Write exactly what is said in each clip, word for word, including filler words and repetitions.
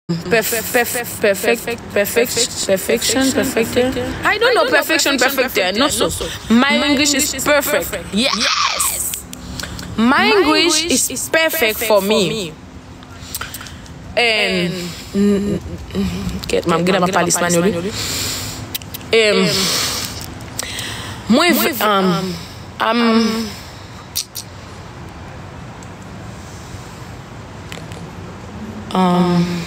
Perf, perf, perfect, perfect, perfection, perfecter. I don't know perfection, perfecter. No, so my English is perfect. Yes! My English is perfect for me. And, mm, mm, kèt, m ap gen la m ap pale espanyòl, wi. Em, mwen, v- um, um, um,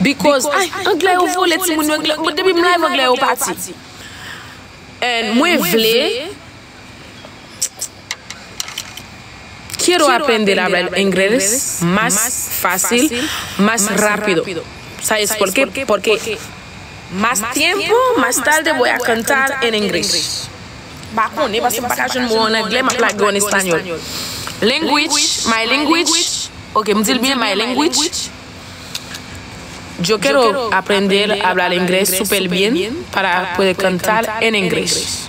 because, ay, anglè yo vole, timoun yo, anglè, depi m live, anglè yo pati. And mwen vle, quiero aprender a hablar inglés más fácil, más rápido. ¿Sabes por qué? Porque más tiempo, más tarde voy a cantar en inglés. M pa konnen, paske m pa ka jwenn mo an anglè, m ap lage yo an espanyòl. Language, my language. Ok, m di l byen, my language. Yo quiero aprender a hablar inglés súper bien para poder cantar en inglés.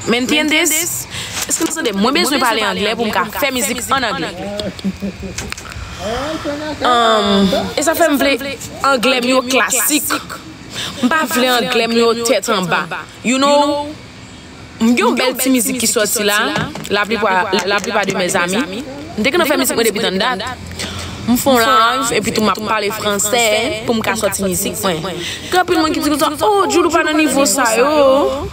¿Me entiendes? Èske nou tande? Mwen bezwen pale anglè pou m ka fè mizik an anglè. Um, e sa fè m vle anglè m yo klasik. M pa vle anglè m yo tèt anba. You know? M gen yon bèl ti mizik ki sòti la, la plupart, la plupart de mes amis. M te gentan fè mizik mwen depi tann dat. M fè yon live, epi tou m ap pale fransè pou m ka sòti mizik mwen. Gen anpil moun ki di konsa, "Oh, Djouly pa nan nivo sa yo.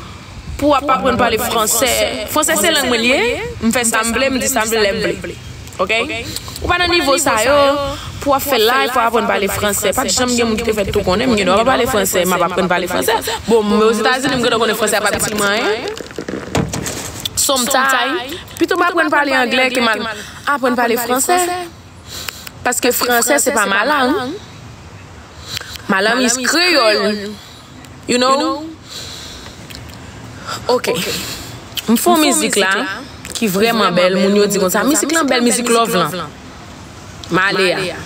Pou w ap aprann pale fransè." Fransè se lang mwen li ye. M fè sa m vle, m di sa m vle, lè m vle. Ok? Ou pa nan nivo sa yo, pou w ap fè live, pou w aprann pale fransè. Pa t janm gen moun ki te fè tou konnen m gen dwa pa pale fransè, m ap aprann pale fransè. Bon, m Ozetazini, m gentan konnen fransè a pa itil mwen anyen. Sometime, pito m aprann pale anglè ke m al aprann pale fransè. Paske fransè se pa ma lang. Ma lang is kreyòl. You know? Ok. M fè yon mizik la ki vrèman bèl. Moun yo di konsa, "Mizik lan bèl, mizik love lan." M ale a.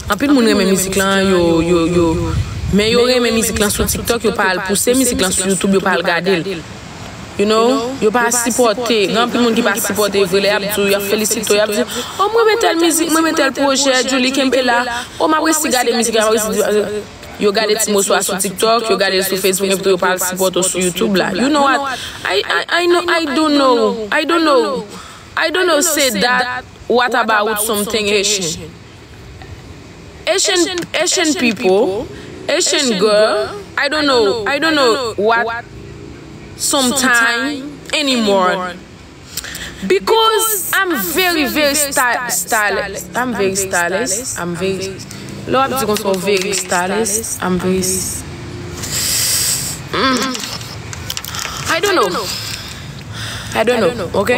Anpil moun renmen mizik lan, yo, yo, yo. Men yo renmen mizik lan sou TikTok, yo pa al pouse mizik lan sou YouTube, yo pa al gade l. You know? Yo pa sipòte. Gen anpil moun ki pa sipòte vre, lè y ap di w, y ap felisite w, y ap di, "Oh, mwen renmen tèl mizik, mwen renmen tèl pwojè, Djouly, kenbe la. Oh, m ap resi gade mizik la, m ap resi di." Yo gade ti moso a sou TikTok, yo gade l sou Facebook, epi tou yo pa al sipòte w sou YouTube la. You know what? I, I, I know, I don't know. I don't know. I don't know say that. What about something Haitian? Haitian, Haitian people, Haitian girl, I don't know. I don't know what sometime anymore. Because I'm very, very sty-, stylist. I'm very stylist. I'm very, lè w ap di konsa, very stylist. I'm very s-, mm. I don't know. I don't know, ok?